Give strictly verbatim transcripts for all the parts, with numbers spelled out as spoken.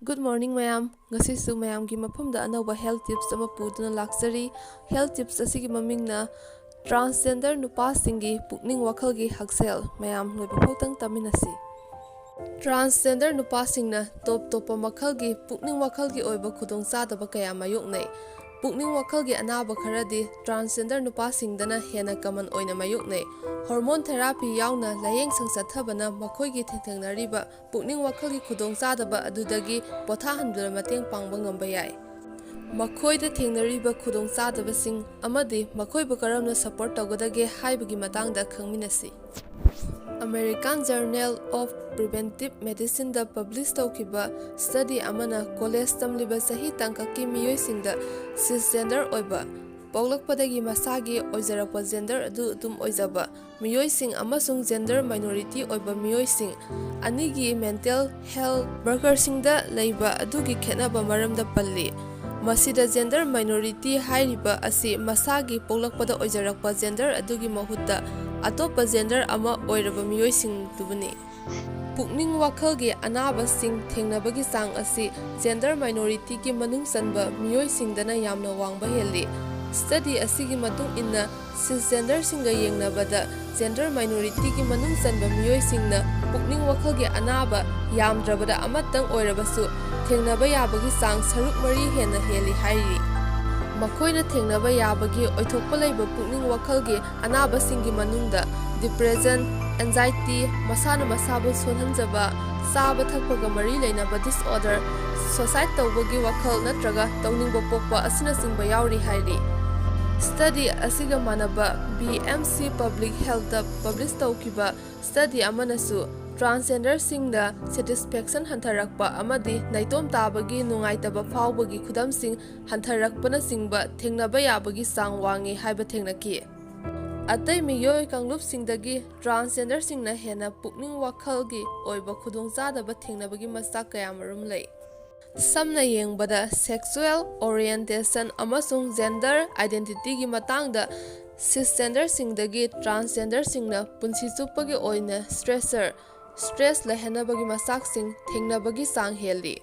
Good morning ꯃꯌꯥꯝ꯫ ꯉꯁꯤꯁꯨ ꯃꯌꯥꯝꯒꯤ ꯃꯐꯝꯗ ꯑꯅꯧꯕ health tips ꯑꯃ ꯄꯨꯗꯨꯅ ꯂꯥꯛꯆꯔꯤ꯫ Health tips ꯑꯁꯤꯒꯤ ꯃꯃꯤꯡꯅ transgender ꯅꯨꯄꯥꯁꯤꯡꯒꯤ ꯄꯨꯛꯅꯤꯡ ꯋꯥꯈꯜꯒꯤ ꯍꯛꯁꯦꯜ꯫ ꯃꯌꯥꯝ ꯂꯣꯏꯕ ꯐꯥꯎꯇꯪ ꯇꯥꯃꯤꯟꯅꯁꯤ꯫ Transgender ꯅꯨꯄꯥꯁꯤꯡꯅ ꯇꯣꯞ ꯇꯣꯞꯄ ꯃꯈꯜꯒꯤ ꯄꯨꯛꯅꯤꯡ ꯋꯥꯈꯜꯒꯤ ꯑꯣꯏꯕ ꯈꯨꯗꯣꯡꯆꯥꯗꯕ ꯀꯌꯥ ꯃꯥꯌꯣꯛꯅꯩ꯫ ꯄꯨꯛꯅꯤꯡ ꯋꯥꯈꯜꯒꯤ ꯑꯅꯥꯕ ꯈꯔꯗꯤ transgender ꯅꯨꯄꯥꯁꯤꯡꯗꯅ ꯍꯦꯟꯅ common ꯑꯣꯏꯅ ꯃꯥꯌꯣꯛꯅꯩ꯫ Hormone therapy ꯌꯥꯎꯅ ꯂꯥꯌꯦꯡ ꯁꯪ ꯆꯠꯊꯕꯅ ꯃꯈꯣꯏꯒꯤ ꯊꯦꯡꯊꯦꯡꯅꯔꯤꯕ ꯄꯨꯛꯅꯤꯡ ꯋꯥꯈꯜꯒꯤ ꯈꯨꯗꯣꯡꯆꯥꯗꯕ ꯑꯗꯨꯗꯒꯤ ꯄꯣꯊꯥꯍꯟꯗꯨꯅ ꯃꯇꯦꯡ ꯄꯥꯡꯕ ꯉꯝꯕ ꯌꯥꯏ꯫ ꯃꯈꯣꯏꯗ ꯊꯦꯡꯅꯔꯤꯕ ꯈꯨꯗꯣꯡꯆꯥꯗꯕꯁꯤꯡ ꯑꯃꯗꯤ ꯃꯈꯣꯏꯕꯨ ꯀꯔꯝꯅ support ꯇꯧꯒꯗꯒꯦ ꯍꯥꯏꯕꯒꯤ ꯃꯇꯥꯡꯗ ꯈꯪꯃꯤꯟꯅꯁꯤ꯫ American Journal of Preventive Medicineꯗ publish ꯇꯧꯈꯤꯕ study ꯑꯃꯅ college ꯇꯝꯂꯤꯕ ꯆꯍꯤ ꯇꯥꯡꯀꯛꯀꯤ ꯃꯤꯑꯣꯏꯁꯤꯡꯗ cisgender ꯑꯣꯏꯕ, ꯄꯣꯛꯂꯛꯄꯗꯒꯤ ꯃꯁꯥꯒꯤ ꯑꯣꯏꯖꯔꯛꯄ gender ꯑꯗꯨ ꯑꯗꯨꯝ ꯑꯣꯏꯖꯕ ꯃꯤꯑꯣꯏꯁꯤꯡ ꯑꯃꯁꯨꯡ gender minority ꯑꯣꯏꯕ ꯃꯤꯑꯣꯏꯁꯤꯡ ꯑꯅꯤꯒꯤ mental health workerꯁꯤꯡꯗ ꯂꯩꯕ ꯑꯗꯨꯒꯤ ꯈꯦꯠꯅꯕ ꯃꯔꯝꯗ ꯄꯜꯂꯤ꯫ ꯃꯁꯤꯗ gender minority ꯍꯥꯏꯔꯤꯕ ꯑꯁꯤ ꯃꯁꯥꯒꯤ ꯄꯣꯛꯂꯛꯄꯗ ꯑꯣꯏꯖꯔꯛꯄ gender ꯑꯗꯨꯒꯤ ꯃꯍꯨꯠꯇ ꯑꯇꯣꯞꯄ gender ꯑꯃ ꯑꯣꯏꯔꯕ ꯃꯤꯑꯣꯏꯁꯤꯡꯗꯨꯕꯨꯅꯤ꯫ ꯄꯨꯛꯅꯤꯡ ꯋꯥꯈꯜꯒꯤ ꯑꯅꯥꯕꯁꯤꯡ ꯊꯦꯡꯅꯕꯒꯤ ꯆꯥꯡ ꯑꯁꯤ gender minorityꯒꯤ ꯃꯅꯨꯡ ꯆꯟꯕ ꯃꯤꯑꯣꯏꯁꯤꯡꯗꯅ ꯌꯥꯝꯅ ꯋꯥꯡꯕ ꯍꯦꯜꯂꯤ꯫ Study ꯑꯁꯤꯒꯤ ꯃꯇꯨꯡ ꯏꯟꯅ, cisgenderꯁꯤꯡꯒ ꯌꯦꯡꯅꯕꯗ gender minorityꯒꯤ ꯃꯅꯨꯡ ꯆꯟꯕ ꯃꯤꯑꯣꯏꯁꯤꯡꯅ ꯄꯨꯛꯅꯤꯡ ꯋꯥꯈꯜꯒꯤ ꯑꯅꯥꯕ ꯌꯥꯝꯗ꯭ꯔꯕꯗ ꯑꯃꯇꯪ ꯑꯣꯏꯔꯕꯁꯨ ꯊꯦꯡꯅꯕ ꯌꯥꯕꯒꯤ ꯆꯥꯡ ꯁꯔꯨꯛ ꯃꯔꯤ ꯍꯦꯟꯅ ꯍꯦꯜꯂꯤ ꯍꯥꯏꯔꯤ꯫ ꯃꯈꯣꯏꯅ ꯊꯦꯡꯅꯕ ꯌꯥꯕꯒꯤ ꯑꯣꯏꯊꯣꯛꯄ ꯂꯩꯕ ꯄꯨꯛꯅꯤꯡ ꯋꯥꯈꯜꯒꯤ ꯑꯅꯥꯕꯁꯤꯡꯒꯤ ꯃꯅꯨꯡꯗ depression, anxiety, ꯃꯁꯥꯅ ꯃꯁꯥꯕꯨ ꯁꯣꯟꯍꯟꯖꯕ, ꯆꯥꯕ ꯊꯛꯄꯒ ꯃꯔꯤ ꯂꯩꯅꯕ disorder, suicide ꯇꯧꯕꯒꯤ ꯋꯥꯈꯜ ꯅꯠꯇ꯭ꯔꯒ ꯇꯧꯅꯤꯡꯕ ꯄꯣꯛꯄ ꯑꯁꯤꯅꯆꯤꯡꯕ ꯌꯥꯎꯔꯤ ꯍꯥꯏꯔꯤ꯫ Study ꯑꯁꯤꯒ ꯃꯥꯟꯅꯕ B M C Public Healthꯇ publish ꯇꯧꯈꯤꯕ study ꯑꯃꯅꯁꯨ transgenderꯁꯤꯡꯗ satisfaction ꯍꯟꯊꯔꯛꯄ ꯑꯃꯗꯤ ꯅꯥꯏꯇꯣꯝ ꯇꯥꯕꯒꯤ ꯅꯨꯡꯉꯥꯏꯇꯕ ꯐꯥꯎꯕꯒꯤ ꯈꯨꯗꯝꯁꯤꯡ ꯍꯟꯊꯔꯛꯄꯅꯆꯤꯡꯕ ꯊꯦꯡꯅꯕ ꯌꯥꯕꯒꯤ ꯆꯥꯡ ꯋꯥꯡꯉꯤ ꯍꯥꯏꯕ ꯊꯦꯡꯅꯈꯤ꯫ ꯑꯇꯩ ꯃꯤꯑꯣꯏ ꯀꯥꯡꯂꯨꯞꯁꯤꯡꯗꯒꯤ transgenderꯁꯤꯡꯅ ꯍꯦꯟꯅ ꯄꯨꯛꯅꯤꯡ ꯋꯥꯈꯜꯒꯤ ꯑꯣꯏꯕ ꯈꯨꯗꯣꯡꯆꯥꯗꯕ ꯊꯦꯡꯅꯕꯒꯤ ꯃꯆꯥꯛ ꯀꯌꯥꯃꯔꯨꯝ ꯂꯩ꯫ ꯁꯝꯅ ꯌꯦꯡꯕꯗ, sexual orientation ꯑꯃꯁꯨꯡ gender identityꯒꯤ ꯃꯇꯥꯡꯗ cisgenderꯁꯤꯡꯗꯒꯤ transgenderꯁꯤꯡꯅ ꯄꯨꯟꯁꯤ ꯆꯨꯞꯄꯒꯤ ꯑꯣꯏꯅ stressor, stress ꯂꯩꯍꯟꯅꯕꯒꯤ ꯃꯆꯥꯛꯁꯤꯡ ꯊꯦꯡꯅꯕꯒꯤ ꯆꯥꯡ ꯍꯦꯜꯂꯤ꯫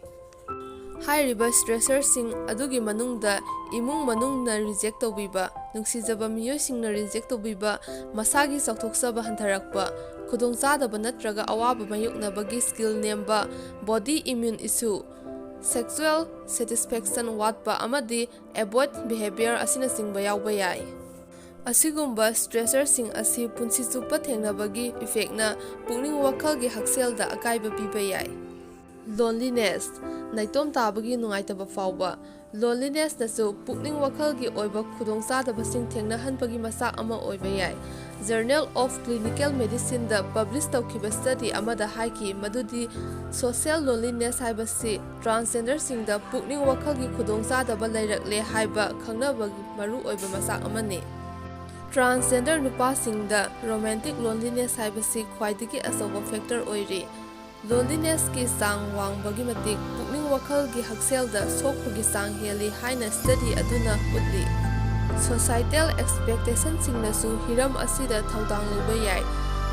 ꯍꯥꯏꯔꯤꯕ stressor ꯁꯤꯡ ꯑꯗꯨꯒꯤ ꯃꯅꯨꯡꯗ ꯏꯃꯨꯡ ꯃꯅꯨꯡꯅ reject ꯇꯧꯕꯤꯕ, ꯅꯨꯡꯁꯤꯖꯕ ꯃꯤꯑꯣꯏꯁꯤꯡꯅ reject ꯇꯧꯕꯤꯕ, ꯃꯁꯥꯒꯤ ꯆꯥꯎꯊꯣꯛꯆꯕ ꯍꯟꯊꯔꯛꯄ, ꯈꯨꯗꯣꯡꯆꯥꯗꯕ ꯅꯠꯇ꯭ꯔꯒ ꯑꯋꯥꯕ ꯃꯥꯌꯣꯛꯅꯕꯒꯤ skill ꯅꯦꯝꯕ, body immune issue, sexual satisfaction ꯋꯥꯠꯄ ꯑꯃꯗꯤ avoid behavior ꯑꯁꯤꯅꯆꯤꯡꯕ ꯌꯥꯎꯕ ꯌꯥꯏ꯫ ꯑꯁꯤꯒꯨꯝꯕ stressor ꯁꯤꯡ ꯑꯁꯤ ꯄꯨꯟꯁꯤ ꯆꯨꯞꯄ ꯊꯦꯡꯅꯕꯒꯤ effect ꯅ ꯄꯨꯛꯅꯤꯡ ꯋꯥꯈꯜꯒꯤ ꯍꯛꯁꯦꯜꯗ ꯑꯀꯥꯏꯕ ꯄꯤꯕ ꯌꯥꯏ꯫ Loneliness, ꯅꯥꯏꯇꯣꯝ ꯇꯥꯕꯒꯤ ꯅꯨꯡꯉꯥꯏꯇꯕ ꯐꯥꯎꯕ꯫ Loneliness ꯅꯁꯨ ꯄꯨꯛꯅꯤꯡ ꯋꯥꯈꯜꯒꯤ ꯑꯣꯏꯕ ꯈꯨꯗꯣꯡꯆꯥꯗꯕꯁꯤꯡ ꯊꯦꯡꯅꯍꯟꯕꯒꯤ ꯃꯆꯥꯛ ꯑꯃ ꯑꯣꯏꯕ ꯌꯥꯏ꯫ Journal of Clinical Medicine the publish ꯇꯧꯈꯤꯕ study ꯑꯃꯗ ꯍꯥꯏꯈꯤ ꯃꯗꯨꯗꯤ social loneliness ꯍꯥꯏꯕꯁꯤ transgender ꯁꯤꯡꯗ ꯄꯨꯛꯅꯤꯡ ꯋꯥꯈꯜꯒꯤ ꯈꯨꯗꯣꯡꯆꯥꯗꯕ ꯂꯩꯔꯛꯂꯦ ꯍꯥꯏꯕ ꯈꯪꯅꯕꯒꯤ ꯃꯔꯨꯑꯣꯏꯕ ꯃꯆꯥꯛ ꯑꯃꯅꯤ꯫ Transgender ꯅꯨꯄꯥꯁꯤꯡꯗ romantic loneliness ꯍꯥꯏꯕꯁꯤ ꯈ꯭ꯋꯥꯏꯗꯒꯤ ꯑꯆꯧꯕ factor ꯑꯣꯏꯔꯤ꯫ Loneliness ꯀꯤ ꯆꯥꯡ ꯋꯥꯡꯕꯒꯤ ꯃꯇꯤꯛ ꯄꯨꯛꯅꯤꯡ ꯋꯥꯈꯜꯒꯤ ꯍꯛꯁꯦꯜꯗ ꯁꯣꯛꯄꯒꯤ ꯆꯥꯡ ꯍꯦꯜꯂꯤ ꯍꯥꯏꯅ study ꯑꯗꯨꯅ ꯎꯠꯂꯤ꯫ Societal expectation ꯁꯤꯡꯅꯁꯨ ꯍꯤꯔꯝ ꯑꯁꯤꯗ ꯊꯧꯗꯥꯡ ꯂꯧꯕ ꯌꯥꯏ꯫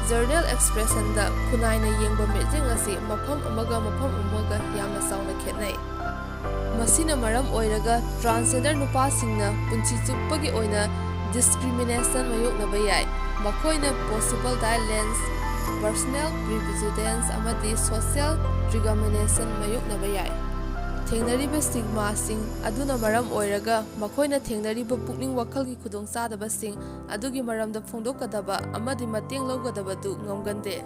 Journal Expression ꯗ ꯈꯨꯟꯅꯥꯏꯅ ꯌꯦꯡꯕ ꯃꯤꯠꯌꯦꯡ ꯑꯁꯤ ꯃꯐꯝ ꯑꯃꯒ ꯃꯐꯝ ꯑꯃꯒ ꯌꯥꯝꯅ ꯆꯥꯎꯅ ꯈꯦꯠꯅꯩ꯫ ꯃꯁꯤꯅ ꯃꯔꯝ ꯑꯣꯏꯔꯒ transgender ꯅꯨꯄꯥꯁꯤꯡꯅ ꯄꯨꯟꯁꯤ ꯆꯨꯞꯄꯒꯤ ꯑꯣꯏꯅ discrimination ꯃꯥꯌꯣꯛꯅꯕ ꯌꯥꯏ꯫ ꯃꯈꯣꯏꯅ possible violence, personal prejudice ꯑꯃꯗꯤ social discrimination ꯃꯥꯌꯣꯛꯅꯕ ꯌꯥꯏ꯫ ꯊꯦꯡꯅꯔꯤꯕ stigma ꯁꯤꯡ ꯑꯗꯨꯅ ꯃꯔꯝ ꯑꯣꯏꯔꯒ ꯃꯈꯣꯏꯅ ꯊꯦꯡꯅꯔꯤꯕ ꯄꯨꯛꯅꯤꯡ ꯋꯥꯈꯜꯒꯤ ꯈꯨꯗꯣꯡꯆꯥꯗꯕꯁꯤꯡ ꯑꯗꯨꯒꯤ ꯃꯔꯝꯗ ꯐꯣꯡꯗꯣꯛꯀꯗꯕ ꯑꯃꯗꯤ ꯃꯇꯦꯡ ꯂꯧꯒꯗꯕꯗꯨ ꯉꯝꯒꯟꯗꯦ꯫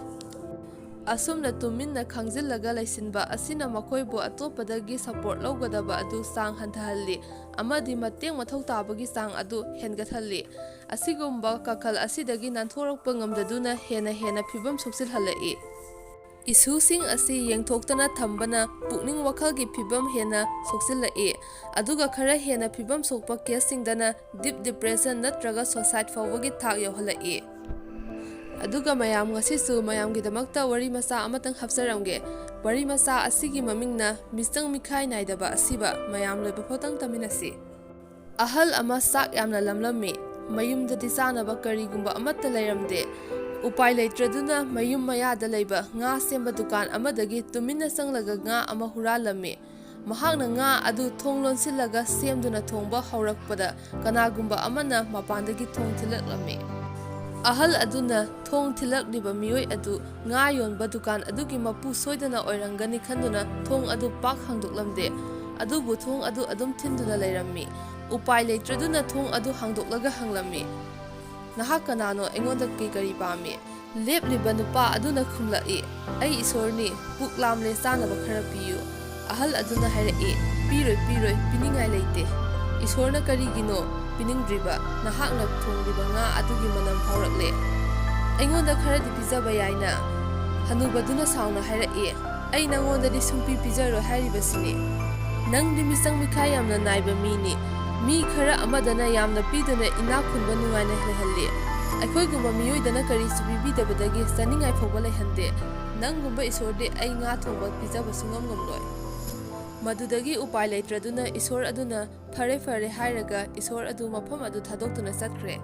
ꯑꯁꯨꯝꯅ ꯇꯨꯃꯤꯟꯅ ꯈꯥꯡꯖꯤꯜꯂꯒ ꯂꯩꯁꯤꯟꯕ ꯑꯁꯤꯅ ꯃꯈꯣꯏꯕꯨ ꯑꯇꯣꯞꯄꯗꯒꯤ support ꯂꯧꯒꯗꯕ ꯑꯗꯨ ꯆꯥꯡ ꯍꯟꯊꯍꯜꯂꯤ ꯑꯃꯗꯤ ꯃꯇꯦꯡ ꯃꯊꯧ ꯇꯥꯕꯒꯤ ꯆꯥꯡ ꯑꯗꯨ ꯍꯦꯟꯒꯠꯍꯜꯂꯤ꯫ ꯑꯁꯤꯒꯨꯝꯕ ꯀꯥꯈꯜ ꯑꯁꯤꯗꯒꯤ ꯅꯥꯟꯊꯣꯔꯛꯄ ꯉꯝꯗꯗꯨꯅ ꯍꯦꯟꯅ ꯍꯦꯟꯅ ꯐꯤꯚꯝ ꯁꯣꯛꯆꯤꯜꯍꯜꯂꯛꯏ꯫ Issue ꯁꯤꯡ ꯑꯁꯤ ꯌꯦꯡꯊꯣꯛꯇꯅ ꯊꯝꯕꯅ ꯄꯨꯛꯅꯤꯡ ꯋꯥꯈꯜꯒꯤ ꯐꯤꯚꯝ ꯍꯦꯟꯅ ꯁꯣꯛꯆꯤꯜꯂꯛꯏ, ꯑꯗꯨꯒ ꯈꯔ ꯍꯦꯟꯅ ꯐꯤꯚꯝ ꯁꯣꯛꯄ case ꯁꯤꯡꯗꯅ deep depression ꯅꯠꯇ꯭ꯔꯒ suicide ꯐꯥꯎꯕꯒꯤ ꯊꯥꯛ ꯌꯧꯍꯜꯂꯛꯏ꯫ ꯑꯗꯨꯒ ꯃꯌꯥꯝ, ꯉꯁꯤꯁꯨ ꯃꯌꯥꯝꯒꯤꯗꯃꯛꯇ ꯋꯥꯔꯤ ꯃꯆꯥ ꯑꯃꯇꯪ ꯍꯥꯞꯆꯔꯝꯒꯦ꯫ ꯋꯥꯔꯤ ꯃꯆꯥ ꯑꯁꯤꯒꯤ ꯃꯃꯤꯡꯅ ꯃꯤꯆꯪ ꯃꯤꯈꯥꯏ ꯅꯥꯏꯗꯕ ꯑꯁꯤꯕ꯫ ꯃꯌꯥꯝ ꯂꯣꯏꯕ ꯐꯥꯎꯇꯪ ꯇꯥꯃꯤꯟꯅꯁꯤ꯫ ꯑꯍꯜ ꯑꯃ ꯆꯥꯛ ꯌꯥꯝꯅ ꯂꯝꯂꯝꯃꯤ꯫ ꯃꯌꯨꯝꯗꯗꯤ ꯆꯥꯅꯕ ꯀꯔꯤꯒꯨꯝꯕ ꯑꯃꯠꯇ ꯂꯩꯔꯝꯗꯦ꯫ ꯎꯄꯥꯏ ꯂꯩꯇ꯭ꯔꯗꯨꯅ ꯃꯌꯨꯝ ꯃꯌꯥꯗ ꯂꯩꯕ ꯉꯥ ꯁꯦꯝꯕ ꯗꯨꯀꯥꯟ ꯑꯃꯗꯒꯤ ꯇꯨꯃꯤꯟꯅ ꯆꯪꯂꯒ ꯉꯥ ꯑꯃ ꯍꯨꯔꯥꯜꯂꯝꯃꯤ꯫ ꯃꯍꯥꯛꯅ ꯉꯥ ꯑꯗꯨ ꯊꯣꯡ ꯂꯣꯟꯁꯤꯜꯂꯒ ꯁꯦꯝꯗꯨꯅ ꯊꯣꯡꯕ ꯍꯧꯔꯛꯄꯗ, ꯀꯅꯥꯒꯨꯝꯕ ꯑꯃꯅ ꯃꯄꯥꯟꯗꯒꯤ ꯊꯣꯡ ꯊꯤꯜꯂꯛꯂꯝꯃꯤ꯫ ꯑꯍꯜ ꯑꯗꯨꯅ ꯊꯣꯡ ꯊꯤꯜꯂꯛꯂꯤꯕ ꯃꯤꯑꯣꯏ ꯑꯗꯨ ꯉꯥ ꯌꯣꯟꯕ ꯗꯨꯀꯥꯟ ꯑꯗꯨꯒꯤ ꯃꯄꯨ ꯁꯣꯏꯗꯅ ꯑꯣꯏꯔꯝꯒꯅꯤ ꯈꯟꯗꯨꯅ ꯊꯣꯡ ꯑꯗꯨ ꯄꯥꯛ ꯍꯥꯡꯗꯣꯛꯂꯝꯗꯦ꯫ ꯑꯗꯨꯕꯨ ꯊꯣꯡ ꯑꯗꯨ ꯑꯗꯨꯝ ꯊꯤꯟꯗꯨꯅ ꯂꯩꯔꯝꯃꯤ꯫ ꯎꯄꯥꯏ ꯂꯩꯇ꯭ꯔꯗꯨꯅ ꯊꯣꯡ ꯑꯗꯨ ꯍꯥꯡꯗꯣꯛꯂꯒ ꯍꯪꯂꯝꯃꯤ, "ꯅꯍꯥꯛ ꯀꯅꯥꯅꯣ? ꯑꯩꯉꯣꯟꯗ ꯀꯩ ꯀꯔꯤ ꯄꯥꯝꯃꯤ?" ꯂꯦꯞꯂꯤꯕ ꯅꯨꯄꯥ ꯑꯗꯨꯅ ꯈꯨꯝꯂꯛꯏ, "ꯑꯩ ꯏꯁꯣꯔꯅꯤ, ꯄꯨꯛ ꯂꯥꯝꯂꯦ, ꯆꯥꯅꯕ ꯈꯔ ꯄꯤꯌꯨ꯫" ꯑꯍꯜ ꯑꯗꯨꯅ ꯍꯥꯏꯔꯛꯏ, "ꯄꯤꯔꯣꯏ, ꯄꯤꯔꯣꯏ, ꯄꯤꯅꯤꯡꯉꯥꯏ ꯂꯩꯇꯦ꯫" "ꯏꯁꯣꯔꯅ ꯀꯔꯤꯒꯤꯅꯣ ꯄꯤꯅꯤꯡꯗ꯭ꯔꯤꯕ? ꯅꯍꯥꯛꯅ ꯊꯣꯡꯂꯤꯕ ꯉꯥ ꯑꯗꯨꯒꯤ ꯃꯅꯝ ꯐꯥꯎꯔꯛꯂꯦ꯫ ꯑꯩꯉꯣꯟꯗ ꯈꯔꯗꯤ ꯄꯤꯖꯕ ꯌꯥꯏꯅ?" ꯍꯅꯨꯕꯗꯨꯅ ꯁꯥꯎꯅ ꯍꯥꯏꯔꯛꯏ, "ꯑꯩ ꯅꯪꯉꯣꯟꯗꯗꯤ ꯁꯨꯡꯄꯤ ꯄꯤꯖꯔꯣꯏ ꯍꯥꯏꯔꯤꯕꯁꯤꯅꯤ꯫ ꯅꯪꯗꯤ ꯃꯤꯆꯪ ꯃꯤꯈꯥꯏ ꯌꯥꯝꯅ ꯅꯥꯏꯕ ꯃꯤꯅꯤ꯫ ꯃꯤ ꯈꯔ ꯑꯃꯗꯅ ꯌꯥꯝꯅ ꯄꯤꯗꯨꯅ ꯏꯅꯥꯛ ꯈꯨꯟꯕ ꯅꯨꯡꯉꯥꯏꯅ ꯂꯩꯍꯜꯂꯤ꯫ ꯑꯩꯈꯣꯏꯒꯨꯝꯕ ꯃꯤꯑꯣꯏꯗꯅ ꯀꯔꯤꯁꯨ ꯄꯤꯕꯤꯗꯕꯗꯒꯤ ꯆꯥꯅꯤꯡꯉꯥꯏ ꯐꯥꯎꯕ ꯂꯩꯍꯟꯗꯦ꯫ ꯅꯪꯒꯨꯝꯕ ꯏꯁꯣꯔꯗꯤ ꯑꯩ ꯉꯥ ꯊꯣꯡꯕ ꯄꯤꯖꯕ ꯁꯨꯡꯉꯝ ꯉꯝꯂꯣꯏ꯫" ꯃꯗꯨꯗꯒꯤ ꯎꯄꯥꯏ ꯂꯩꯇ꯭ꯔꯗꯨꯅ ꯏꯁꯣꯔ ꯑꯗꯨꯅ "ꯐꯔꯦ, ꯐꯔꯦ" ꯍꯥꯏꯔꯒ ꯏꯁꯣꯔ ꯑꯗꯨ ꯃꯐꯝ ꯑꯗꯨ ꯊꯥꯗꯣꯛꯇꯨꯅ ꯆꯠꯈ꯭ꯔꯦ꯫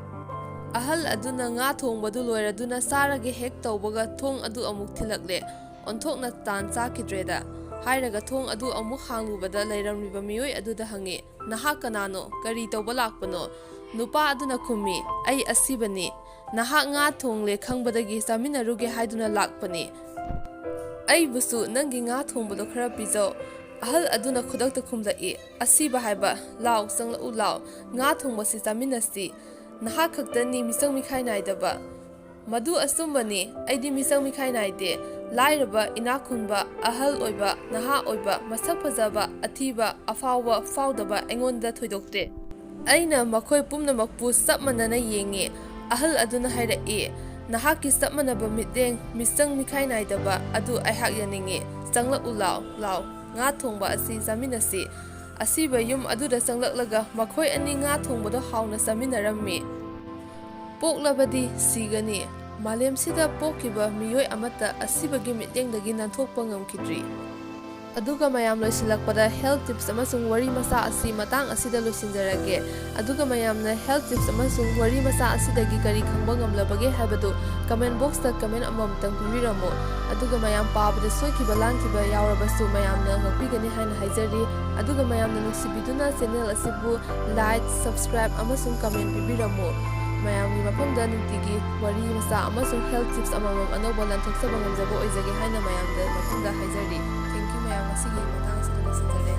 ꯑꯍꯜ ꯑꯗꯨꯅ ꯉꯥ ꯊꯣꯡꯕꯗꯨ ꯂꯣꯏꯔꯗꯨꯅ ꯆꯥꯔꯒꯦ ꯍꯦꯛ ꯇꯧꯕꯒ ꯊꯣꯡ ꯑꯗꯨ ꯑꯃꯨꯛ ꯊꯤꯜꯂꯛꯂꯦ꯫ "ꯑꯣꯟꯊꯣꯛꯅ ꯇꯥꯟ ꯆꯥꯈꯤꯗ꯭ꯔꯦꯗ" ꯍꯥꯏꯔꯒ ꯊꯣꯡ ꯑꯗꯨ ꯑꯃꯨꯛ ꯍꯥꯡꯂꯨꯕꯗ ꯂꯩꯔꯝꯂꯤꯕ ꯃꯤꯑꯣꯏ ꯑꯗꯨꯗ ꯍꯪꯉꯤ, "ꯅꯍꯥꯛ ꯀꯅꯥꯅꯣ? ꯀꯔꯤ ꯇꯧꯕ ꯂꯥꯛꯄꯅꯣ?" ꯅꯨꯄꯥ ꯑꯗꯨꯅ ꯈꯨꯝꯃꯤ, "ꯑꯩ ꯑꯁꯤꯕꯅꯤ꯫ ꯅꯍꯥꯛ ꯉꯥ ꯊꯣꯡꯂꯦ ꯈꯪꯕꯗꯒꯤ ꯆꯥꯃꯤꯟꯅꯔꯨꯒꯦ ꯍꯥꯏꯗꯨꯅ ꯂꯥꯛꯄꯅꯤ꯫ ꯑꯩꯕꯨꯁꯨ ꯅꯪꯒꯤ ꯉꯥ ꯊꯣꯡꯕꯗꯣ ꯈꯔ ꯄꯤꯖꯧ꯫" ꯑꯍꯜ ꯑꯗꯨꯅ ꯈꯨꯗꯛꯇ ꯈꯨꯝꯂꯛꯏ, "ꯑꯁꯤꯕ ꯍꯥꯏꯕ, ꯂꯥꯎ, ꯆꯪꯂꯛꯎ ꯂꯥꯎ, ꯉꯥ ꯊꯣꯡꯕꯁꯤ ꯆꯥꯃꯤꯟꯅꯁꯤ꯫ ꯅꯍꯥꯛ ꯈꯛꯇꯅꯤ ꯃꯤꯆꯪ ꯃꯤꯈꯥꯏ ꯅꯥꯏꯗꯕ꯫" "ꯃꯗꯨ ꯑꯆꯨꯝꯕꯅꯤ, ꯑꯩꯗꯤ ꯃꯤꯆꯪ ꯃꯤꯈꯥꯏ ꯅꯥꯏꯗꯦ꯫ ꯂꯥꯏꯔꯕ, ꯏꯅꯥꯛ ꯈꯨꯟꯕ, ꯑꯍꯜ ꯑꯣꯏꯕ, ꯅꯍꯥ ꯑꯣꯏꯕ, ꯃꯁꯛ ꯐꯖꯕ, ꯑꯊꯤꯕ, ꯑꯐꯥꯎꯕ, ꯐꯥꯎꯗꯕ ꯑꯩꯉꯣꯟꯗ ꯊꯣꯏꯗꯣꯛꯇꯦ꯫ ꯑꯩꯅ ꯃꯈꯣꯏ ꯄꯨꯝꯅꯃꯛꯄꯨ ꯆꯞ ꯃꯥꯟꯅꯅ ꯌꯦꯡꯉꯤ꯫" ꯑꯍꯜ ꯑꯗꯨꯅ ꯍꯥꯏꯔꯛꯏ, "ꯅꯍꯥꯛꯀꯤ ꯆꯞ ꯃꯥꯟꯅꯕ ꯃꯤꯠꯌꯦꯡ, ꯃꯤꯆꯪ ꯃꯤꯈꯥꯏ ꯅꯥꯏꯗꯕ ꯑꯗꯨ ꯑꯩꯍꯥꯛ ꯌꯥꯅꯤꯡꯏ꯫ ꯆꯪꯂꯛꯎ ꯂꯥꯎ, ꯂꯥꯎ, ꯉꯥ ꯊꯣꯡꯕ ꯑꯁꯤ ꯆꯥꯃꯤꯟꯅꯁꯤ꯫" ꯑꯁꯤꯕ ꯌꯨꯝ ꯑꯗꯨꯗ ꯆꯪꯂꯛꯂꯒ ꯃꯈꯣꯏ ꯑꯅꯤ ꯉꯥ ꯊꯣꯡꯕꯗꯣ ꯍꯥꯎꯅ ꯆꯥꯃꯤꯟꯅꯔꯝꯃꯤ꯫ ꯄꯣꯛꯂꯕꯗꯤ ꯁꯤꯒꯅꯤ꯫ ꯃꯥꯂꯦꯝꯁꯤꯗ ꯄꯣꯛꯈꯤꯕ ꯃꯤꯑꯣꯏ ꯑꯃꯠꯇ ꯑꯁꯤꯕꯒꯤ ꯃꯤꯠꯌꯦꯡꯗꯒꯤ ꯅꯥꯟꯊꯣꯛꯄ ꯉꯝꯈꯤꯗ꯭ꯔꯤ꯫ ꯑꯗꯨꯒ ꯃꯌꯥꯝ, ꯂꯣꯏꯁꯤꯜꯂꯛꯄꯗ health tips ꯑꯃꯁꯨꯡ ꯋꯥꯔꯤ ꯃꯆꯥ ꯑꯁꯤ ꯃꯇꯥꯡ ꯑꯁꯤꯗ ꯂꯣꯏꯁꯤꯟꯖꯔꯒꯦ꯫ ꯑꯗꯨꯒ ꯃꯌꯥꯝꯅ health tips ꯑꯃꯁꯨꯡ ꯋꯥꯔꯤ ꯃꯆꯥ ꯑꯁꯤꯗꯒꯤ ꯀꯔꯤ ꯈꯪꯕ ꯉꯝꯂꯕꯒꯦ ꯍꯥꯏꯕꯗꯨ comment boxꯇ comment ꯑꯃꯃꯝꯇꯪ ꯄꯤꯕꯤꯔꯝꯃꯨ꯫ ꯑꯗꯨꯒ ꯃꯌꯥꯝ, ꯄꯥꯕꯗ ꯁꯣꯏꯈꯤꯕ ꯂꯥꯟꯈꯤꯕ ꯌꯥꯎꯔꯕꯁꯨ ꯃꯌꯥꯝꯅ ꯉꯥꯛꯄꯤꯒꯅꯤ ꯍꯥꯏꯅ ꯍꯥꯏꯖꯔꯤ꯫ ꯑꯗꯨꯒ ꯃꯌꯥꯝꯅ ꯅꯨꯡꯁꯤꯕꯤꯗꯨꯅ channel ꯑꯁꯤꯕꯨ like, subscribe ꯑꯃꯁꯨꯡ comment ꯄꯤꯕꯤꯔꯝꯃꯨ꯫ ꯃꯌꯥꯝꯒꯤ ꯃꯐꯝꯗ ꯅꯨꯡꯇꯤꯒꯤ ꯋꯥꯔꯤ ꯃꯆꯥ ꯑꯃꯁꯨꯡ health tips ꯑꯃꯃꯝ ꯑꯅꯧꯕ ꯂꯥꯟꯊꯣꯛꯆꯕ ꯉꯝꯖꯕ ꯑꯣꯏꯖꯒꯦ ꯍꯥꯏꯅ ꯃꯌꯥꯝꯗ ꯃꯐꯝꯗ ꯍꯥꯏꯖꯔꯤ꯫ Thank you ꯃꯌꯥꯝ, ꯉꯁꯤꯒꯤ ꯃꯇꯥꯡ ꯑꯁꯤꯗ ꯂꯣꯏꯁꯤꯟꯖꯔꯦ꯫